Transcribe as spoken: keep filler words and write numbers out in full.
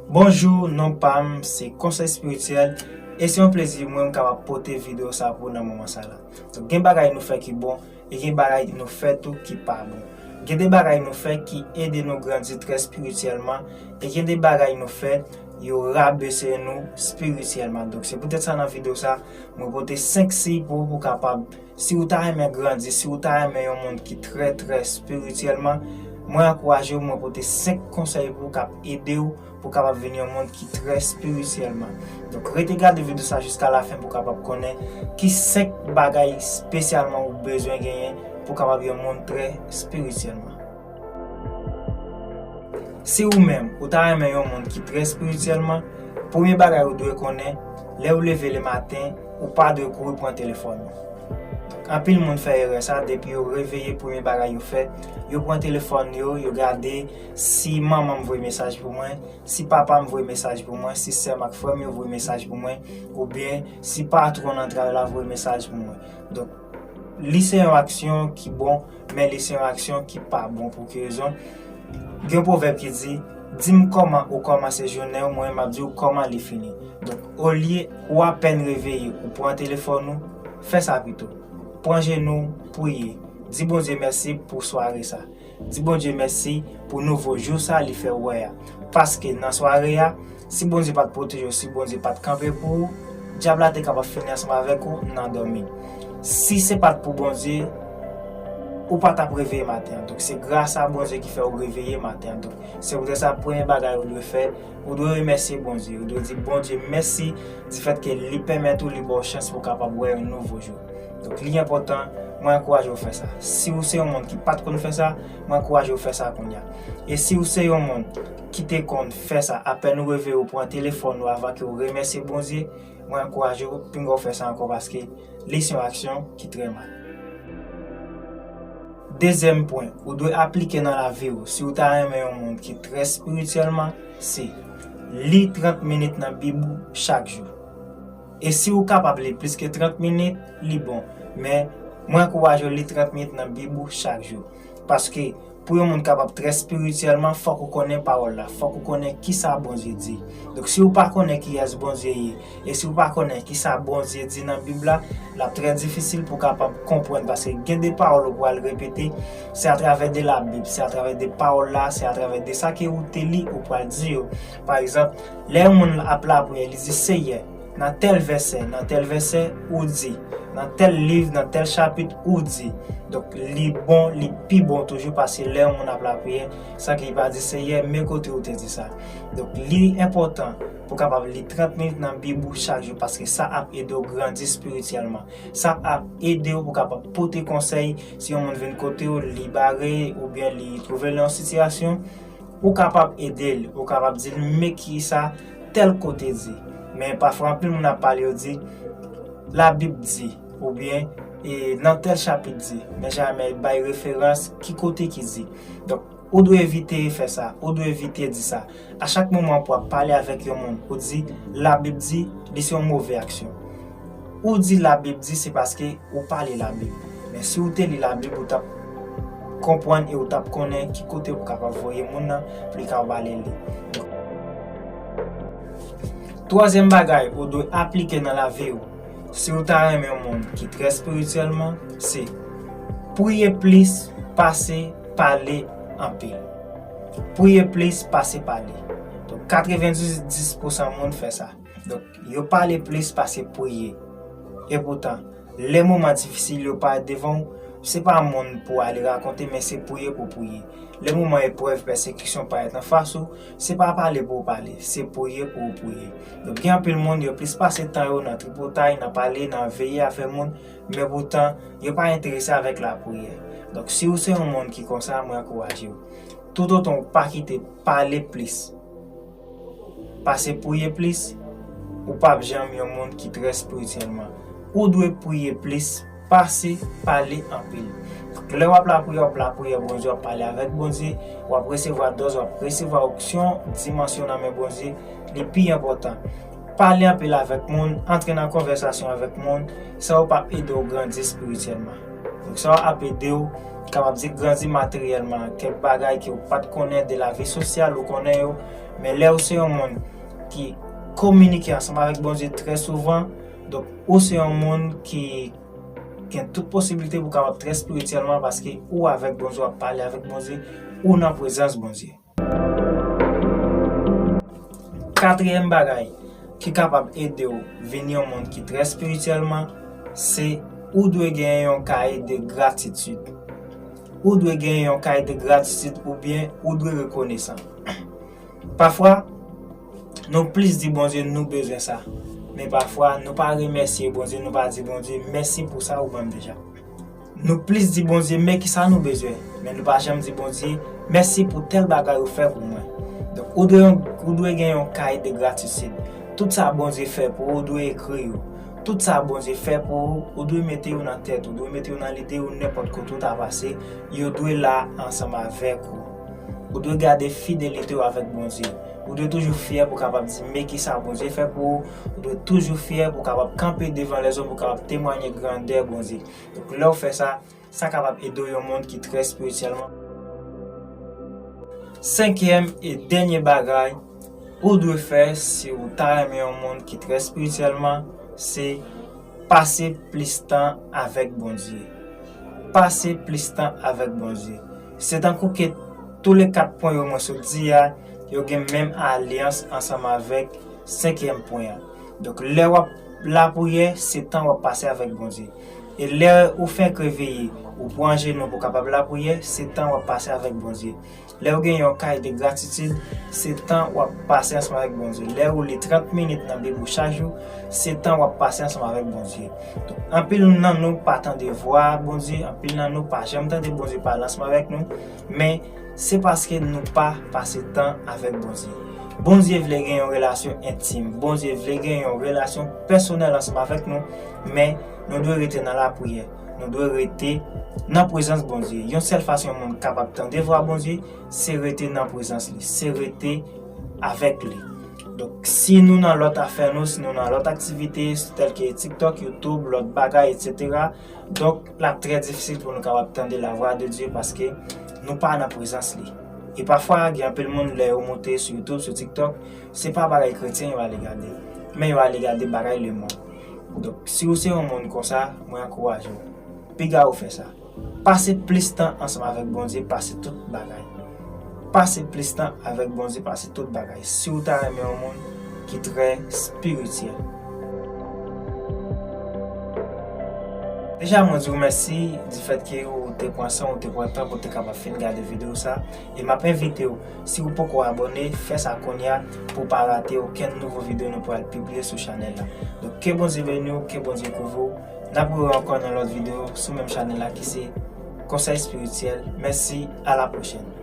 Bonjou, non pa m se Konsèy Espirityèl, e se yon plezi mwen m kapab pote videyo sa pou ou nan moman sa la. Donk, gen bagay nou fè ki bon, e gen bagay nou fè tou ki pa bon. Gen de bagay nou fè ki ede nou grandi trè espirityèlman, e gen de bagay nou fè yo rabese nou espirityèlman. Donk, se poutèt sa nan videyo sa, mwen pote senk siy pou ou pou kapab, si ou ta renmen grandi, si ou ta renmen yon moun ki trè, trè espirityèlman, mwen ankouraje w, mwen pote senk konsèy pou ou k ap ede w pou w kapab vin yon moun ki trè espirityèlman. Donk, rete gade videyo sa jiska lafen pou w kapab konnen ki senk bagay espesyalman ou bezwen genyen pou w kapab yon moun trè espirityèlman. Si ou menm, ou ta renmen yon moun ki trè espirityèlman, premye bagay ou dwe konnen, lè ou leve le maten, ou pa dwe kouri pran telefòn ou. Donk, anpil moun fè erè sa, depi yo reveye, premye bagay yo fè, yo pran telefòn yo, yo gade si manman m voye mesaj pou mwen, si papa m voye mesaj pou mwen, si sè m ak frè m yo voye mesaj pou mwen, oubyen si patwon nan travay la voye mesaj pou mwen. Donk, li se yon aksyon ki bon, men li se yon aksyon ki pa bon. Pou ki rezon? Gen pwovèb ki di, di m kòman ou kòmanse jounen w, mwen m ap di w kòman li fini. Donk, olye ou apèn reveye, ou pran telefòn ou, fè sa pito. Pran jenou, priye. Di Bondye mèsi pou sware sa. Di Bondye mèsi pou nouvo jou sa li fè w wè a. Paske nan sware a, si Bondye pa t pwoteje w, si Bondye pa t kanpe pou ou, dyab la te kapab fini ansanm avèk ou nan dòmi. Si se pa t pou Bondye, ou pa t ap reveye maten an. Donk, se gras a Bondye ki fè ou reveye maten an. Donk, se poutèt sa, premye bagay ou dwe fè, ou dwe remèsye Bondye. Ou dwe di Bondye mèsi difèt ke li pèmèt ou, li ba w chans pou w kapab wè yon nouvo jou. Donk, li enpòtan, mwen ankouraje w fè sa. Si ou se yon moun ki pa t konn fè sa, mwen ankouraje w fè sa kounye a. E si ou se yon moun ki te konn fè sa, apèn ou reveye, ou pran telefòn ou avan ke ou remèsye Bondye, mwen ankouraje w, pinga w fè sa ankò, paske li se yon aksyon ki trè mal. Dezyèm pwen, ou dwe aplike nan lavi w, si ou ta renmen yon moun ki trè espirityèlman, se li trant minit nan Bib ou chak jou. E si ou kapab li plis ke trant minit, li bon. Men, mwen ankouraje w li trant minit nan Bib ou chak jou. Paske, pou yon moun kapab trè espirityèlman, fòk ou konnen pawòl la, fòk ou konnen kisa Bondye di. Donk, si ou pa konnen kiyès Bondye ye, e si ou pa konnen kisa Bondye di nan Bib la, l ap trè difisil pou w kapab konprann, paske gen de pawòl ou pral repete, se atravè de Labib, se atravè de pawòl la, se atravè de sa ke ou te li, ou pral di yo. Pa egzanp, lè yon moun ap lapriyè, li di, Seyè, nan tèl vèsè, nan tèl vèsè, ou di, nan tèl liv, nan tèl chapit, ou di. Donk, li bon, li pi bon toujou, paske lè yon moun ap lapriyè, san ke li pa di, Seyè, men kote ou te di sa. Donk, li enpòtan pou w kapab li trant minit nan Bib ou chak jou, paske sa ap ede w grandi espirityèlman. Sa ap ede w pou w kapab pote konsèy, si yon moun vin kote w, li bare, oubyen li twouve l nan yon sitiyasyon, ou kapab ede l, ou kapab di l, men kisa tèl kote di. Men pafwa, anpil moun ap pale, yo di, Labib di, oubyen, e, nan tèl chapit di, men jamè bay referans ki kote ki di. Donk, ou dwe evite fè sa, ou dwe evite di sa. A chak moman pou w ap pale avèk yon moun, ou di, Labib di, li se yon move aksyon. Ou di Labib di, se paske ou pa li Labib. Men si ou te li Labib, ou t ap konprann e ou t ap konnen ki kote pou w kapab voye moun nan pou li kapab ale li. Twazyèm bagay ou dwe aplike nan lavi w, si ou ta renmen yon moun ki trè espirityèlman, se priye plis pase pale anpil. Priye plis pase pale. Donk, katrevenndis pousan moun fè sa. Donk, yo pale plis pase priye. Epoutan, lè moman difisil yo parèt devan w, se pa moun pou w ale rakonte, men se priye pou w priye. Lè moman eprèv, pèsekisyon parèt anfas ou, se pa pale pou w pale, se priye pou w priye. Donk, gen anpil moun, yo plis pase tan yo nan tripotay, nan pale, nan veye afè moun, men poutan, yo pa enterese avèk lapriyè. Donk, si ou se yon moun ki konsa, mwen ankouraje w. Toutotan ou pa kite pale plis pase priye plis, ou p ap janm yon moun ki trè espirityèlman. Ou dwe priye plis pase pale anpil. Lè w ap lapriyè, w ap lapriyè Bondye, w ap pale avèk Bondye, w ap resevwa dòz, w ap resevwa onksyon, dimansyon nan men Bondye, li pi enpòtan. Pale anpil avèk moun, antre nan konvèsasyon avèk moun, sa yo p ap ede w grandi espirityèlman. Donk, sa yo ap ede w kapab di grandi materyèlman, kèk bagay ke w pa t konnen de lavi sosyal, ou konnen yo. Men lè ou se yon moun ki kominike ansanm avèk Bondye trè souvan, donk ou se yon moun ki gen tout posiblite pou w kapab trè espirityèlman, paske ou avèk Bondye, w ap pale avèk Bondye, ou nan prezans Bondye. Katriyèm bagay ki kapab ede w vin yon moun ki trè espirityèlman, se ou dwe gen yon kay de gratitid. Ou dwe gen yon kay de gratitid oubyen ou dwe rekonesan. Pafwa, nou plis di Bondye nou bezwen sa. Men pafwa, nou pa remèsye Bondye, nou pa di Bondye mèsi pou sa ou ban m deja. Nou plis di Bondye men ki sa nou bezwen, men nou pa janm di Bondye mèsi pou tèl bagay ou fè pou mwen. Donk, ou dwe, ou dwe gen yon kay de gratitid. Tout sa Bondye fè pou ou, ou dwe ekri yo. Tout sa Bondye fè pou ou, ou dwe mete yo nan tèt ou, ou dwe mete yo nan lide ou, nenpòt kote ou ta pase, yo dwe la ansanm avèk ou. Ou dwe gade fidelite w avèk Bondye. Ou dwe toujou fyè pou w kapab di men ki sa Bondye fè pou ou. Ou dwe toujou fyè pou w kapab kanpe devan lèzòm, pou w kapab temwanye grandè Bondye. Donk, lè w fè sa, sa kapab ede w yon moun ki trè espirityèlman. Senkyèm e dènye bagay ou dwe fè si w ta renmen yon moun ki trè espirityèlman, se pase plis tan avèk Bondye. Pase plis tan avèk Bondye. Se tankou ke tou le kat pwen yo mwen sot di a, yo gen menm alyans ansanm avèk senkyèm pwen an. Donk, lè w ap lapriyè, se tan w ap pase avèk Bondye. E lè ou fenk reveye, ou pran jenou pou w kapab lapriyè, se tan w ap pase avèk Bondye. Lè ou gen yon kay de gratitid, se tan w ap pase ansanm avèk Bondye. Lè ou li trant minit nan Bib ou chak jou, se tan w ap pase ansanm avèk Bondye. Donk, anpil nan nou pa tande vwa Bondye, anpil nan nou pa janm tande Bondye pale ansanm avèk nou, men se paske nou pa pase tan avèk Bondye. Bondye vle gen yon relasyon entim. Bondye vle gen yon relasyon pèsonèl ansanm avèk nou, men nou dwe rete nan lapriyè. Nou dwe rete nan prezans Bondye. Yon sèl fason yon moun kapab tande vwa Bondye, se rete nan prezans li, se rete avèk li. Donk, si nou nan lòt afè nou, si nou nan lòt aktivite, tèlke TikTok, YouTube, lòt bagay, etsetera, donk, l ap trè difisil pou nou kapab tande la voix de Dieu paske nou pa nan prezans li. E pafwa, gen anpil moun, lè yo moute sou YouTube, sou TikTok, se pa bagay kretyen yo ale gade, men yo ale gade bagay lemonn. Donk, si w se yon moun konsa, mwen ankouraje w. Piga w fè sa. Pase plis tan ansanm avèk Bondye pase tout bagay. Pase plis tan avèk Bondye pase tout bagay. Si w ta renmen yon moun ki trè espirityèl. Deja, mwen di w mèsi difèt ke ou te pran san, ou te pran tan pou te kapab fin gade videyo sa. E m ap envite w, si ou poko abòne, fè sa kounye a pou w pa rate okenn nouvo videyo nou pral pibliye sou chanèl la. Donk, ke Bondye beni w, ke Bondye kouvri w. N ap rewè ankò nan lòt videyo sou menm chanèl la ki se Konsèy Espirityèl. Mèsi, a la pwochèn.